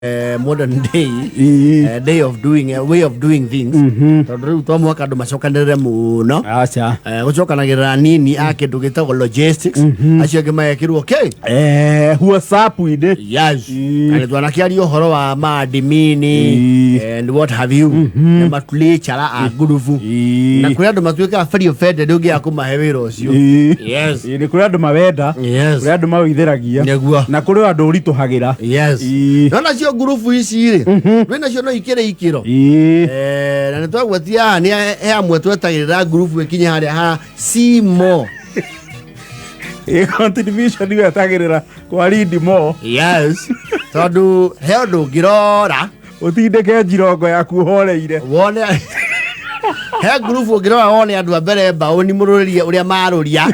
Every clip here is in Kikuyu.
Modern day day of doing way of doing things, tondũ rĩu to mũhaka andũ macokanĩrĩre mũno. Aca. Gũcokanagĩrĩra nini a kĩndũ gĩtagwo logistics, acio angĩ magekĩrwo okay. WhatsApp-inĩ. Yes. Na nĩ twanakĩaria ũhoro wa maadimini and what have you, na matulichara a ngurubu, na kũrĩ andũ matuĩkaga very offended ũngĩaga kũmahe wĩra ũcio. Yes. Nĩ kũrĩ andũ mawenda, kũrĩ andũ mawĩithĩragia, na kũrĩ andũ ũritũhagĩra. No nacio ngurubu ici rĩ, rwĩ nacio no ikĩrĩ ikĩro. Na nĩ twagwetia haha nĩ he amwe twetagĩrĩra ngurubu ĩkinye harĩa ha simo. Contribution wetagĩrĩra kwa read more. Yes, tondũ he ũndũ ũngĩrora ũtindĩke njirongo yaku ũhoreire. Wone he ngurubu ũngĩrora wone andũ a mbere mbaũni mũrũrĩrie ũrĩa marũria,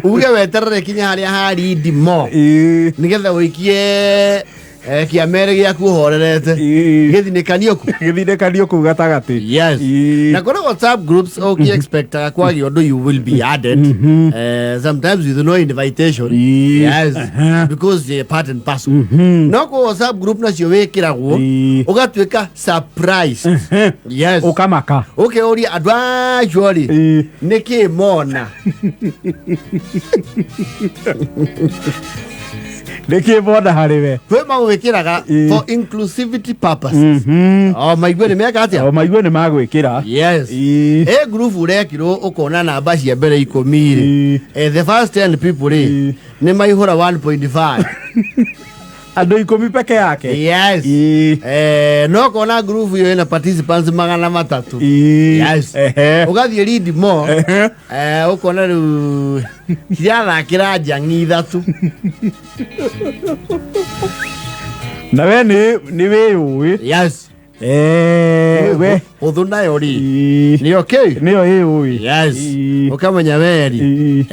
uge weterere kinya harĩa ha read more, nĩgetha ũikie kĩamere gĩaku ũhorerete, gĩthinĩkanio ku. Gĩthindĩkanio kũu gatagatĩ. Yes. Na kũrĩ WhatsApp groups ũkĩ-expectaga kwagĩa ũndũ you will be added, sometimes with no invitation. Yes, because they are part and parcel. No kũ WhatsApp group nacio wĩkĩragwo ũgatuĩka surprised. Yes. Ũkamaka. Ũkĩũria andũ acio rĩ, nĩkĩ mona? Nĩkĩ mona harĩ we? Kwĩ magwĩkĩraga for inclusivity purposes, o maigue nĩ meka atĩa. O maigue nĩ magwĩkĩra. Yes. Ĩ ngurubu ũrekirwo ũkona namba cia mbere 10 rĩ, the first 10 people rĩ, nĩ maihũra 1.5. Andũ 10 peke yake. Yes. No kona ngurubu ĩyo ĩna participants 300. Yes. Ũgathiĩ read more, ũkona rĩu cirathakĩra njang'i ithatũ. Na we nĩ wĩyũĩ. Yes. We ũthũ nayo rĩ, nĩ okay. Nĩyo ĩyũĩ. Yes. Ũkamenya weri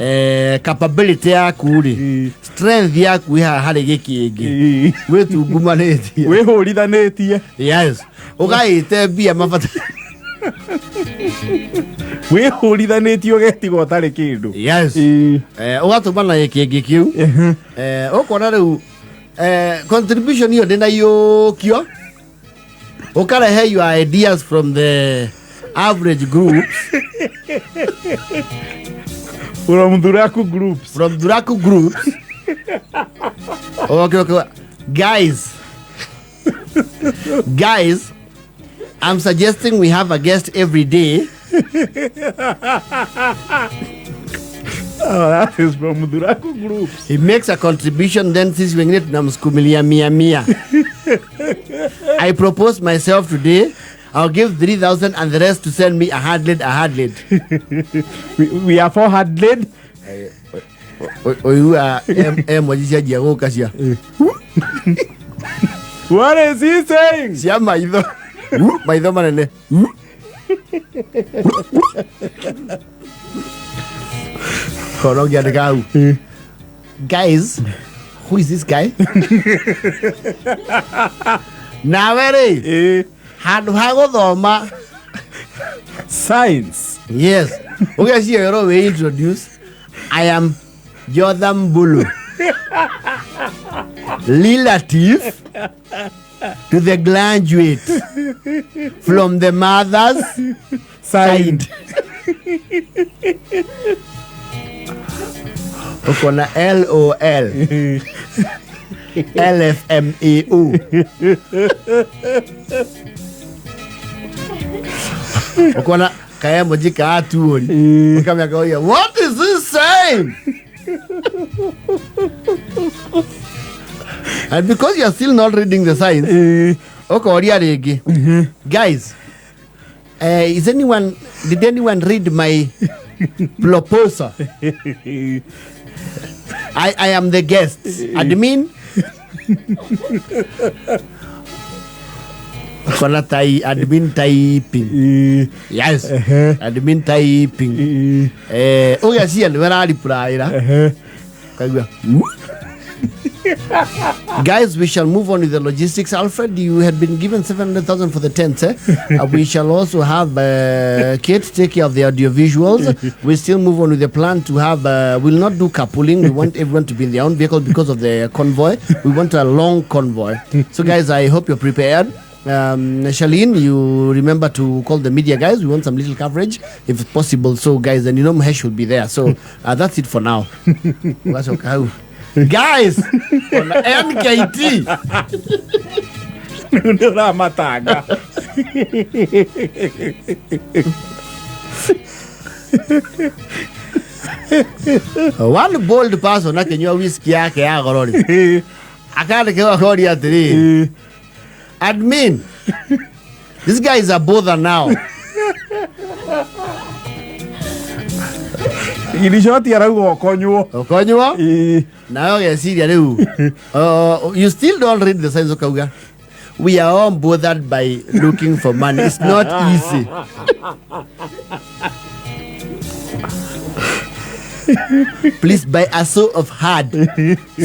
capability yaku rĩ, strength yaku ĩ haha harĩ gĩkĩngĩ wĩtungumanĩtie. Wĩhũrithanĩtie. Yes, ũgaĩte mbia mabata. Wĩhũrithanĩtie ũgetigwo ũtarĩ kĩndũ. Yes. Ũgatũma na gĩkĩngĩ kĩu. Ũkona rĩu contribution ĩyo ndĩnaiyũkio, ũkarehe your ideas from the average groups. From Thuraku groups. From Thuraku groups. Okay. Guys, I'm suggesting we have a guest every day. Oh, that is from Thuraku groups. He makes a contribution, then sisi wengine tunamsukumilia mia mia. I propose myself today. I'll give 3000 and the rest to send me 100 100. We are 400. Oigua emoji cianjia gũka cia What is he saying? Cia maitho, maitho manene. Kona ũngĩandĩka hau, "Guys, who is this guy?" Nawe rĩ, handũ ha gũthoma Science. Yes, ũgeciria wĩ introduce, "I am Jotham Bulu, relative to the graduate from the mother's side." Ũkona LOL LFMAO, ũkona kaemoji ka atuori, ũkamenya kauya, "What is this saying?" And because you're still not reading the signs, ũkoria rĩngĩ, "Guys, is anyone did anyone read my proposal? I am the guest admin." Kona tai admin typing. Yes, admin typing. Ũgecia nĩwe raripuraĩra, kaigua. Guys, we shall move on with the logistics. Alfred, you had been given 700,000 for the tents. Eh? We shall also have Kate take care of the audiovisuals. We still move on with the plan to have, we'll not do carpooling. We want everyone to be in their own vehicle because of the convoy. We want a long convoy. So, guys, I hope you're prepared. Shalene, you remember to call the media guys. We want some little coverage if possible. So, guys, and you know Mahesh will be there. So, that's it for now. That's okay. Guys, on NKT. Nä å ramatanga. One bold person akinyua whisky yake ya goro rĩ, akandĩkĩrwo akoria atĩrĩrĩ, admin, this guy is a bother now. Iricoti arauga ũkonywo. Ũkonywo nawe ũgeciria rĩu, you still don't read the signs, ũkauga we are all bothered by looking for money. It's not easy. Please buy a show of hard.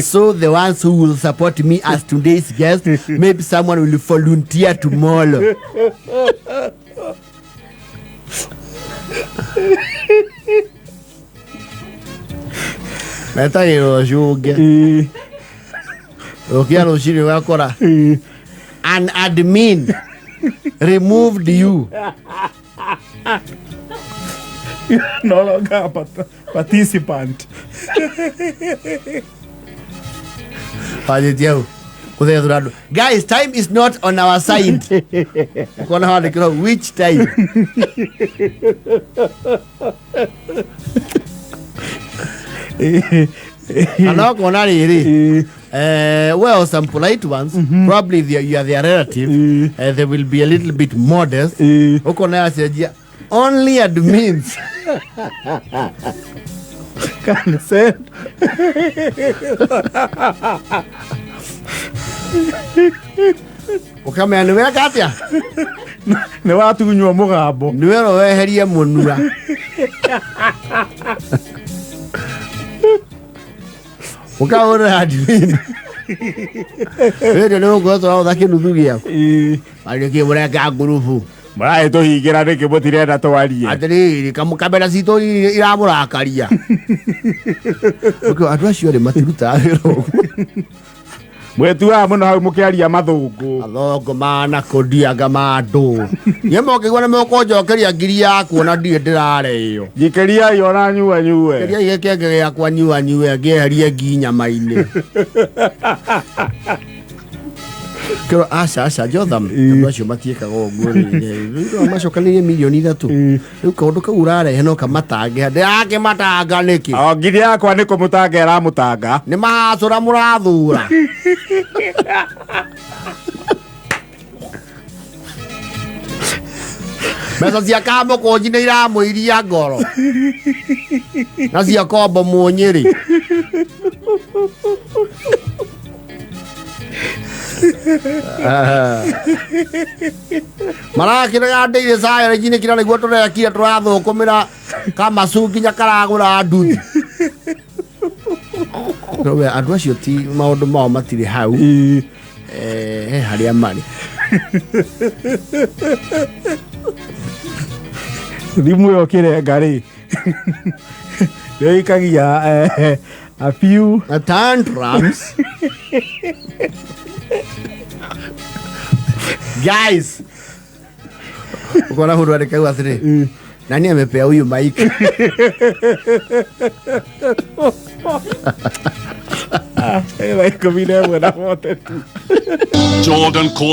So the ones who will support me as today's guest, maybe someone will volunteer tomorrow. Metagĩrwo cũnge ũkia rũcinĩ ũgakora an admin removed you. No longer a participant. Guys, time is not on our side. Which time? Well, some polite ones, probably you are their relative, they will be a little bit modest. Only admins can send. Ukamenya nĩ weka atĩa? Nĩ watunywo mũgambo. Nĩ werwo weherie mũnua. Ũkahũrĩra admin. Rĩrĩ nĩ ũgũkorwo tũraũtha kĩnuthu gĩaku. Arĩ kĩ mũreka ngurubu. Mũragĩtũhingĩra nĩkĩ mũtirenda twarie? Atĩrĩrĩ, kamera citũ iramũrakaria. Andũ acio rĩ matirutaga wĩra ũguo. Mwĩtuaga mũno hau mũkĩaria mathũngũ. Mathũngũ manakũndianga ma andũ. Niĩ mokĩigua nĩ mũkũnjokeria ngiri yakwa na ndirĩ ndĩrarĩo. Njikĩriai ona nyua nyue. Njikĩriai gĩkenge gĩakwa nyua nyue ngĩeherie ngi nyama-inĩ. Kĩro aca aca Jotham andũ acio matiĩkaga ũguo rĩ. Macokanĩrie mirioni 3. Rĩu kaũndũ kau ũrarehe no kamatange. Ndĩrakĩmatanga nĩkĩ? O ngiri yakwa nĩ kũmũtanga ĩramũtanga. Nĩ mahacũra mũrathura. Mbeca cia Kamũkũnji nĩ iramũiria ngoro. Na cia Kombo Mũnyĩrĩ. Marakĩrega ndĩire cayarĩnji-inĩ kĩra nĩguo tũrekire tũrathũkũmĩra kamacu nginya karagũra nduthi. Andũ acio ti maũndũ mao matirĩ hau. He harĩa marĩ. Thimũ ĩyo kĩrenga rĩ nĩĩkagia a few tantrums. Guys, ukona mundu andĩkau atĩrĩ, nani amepea huyu mic? Thaa 11:42. Jordan.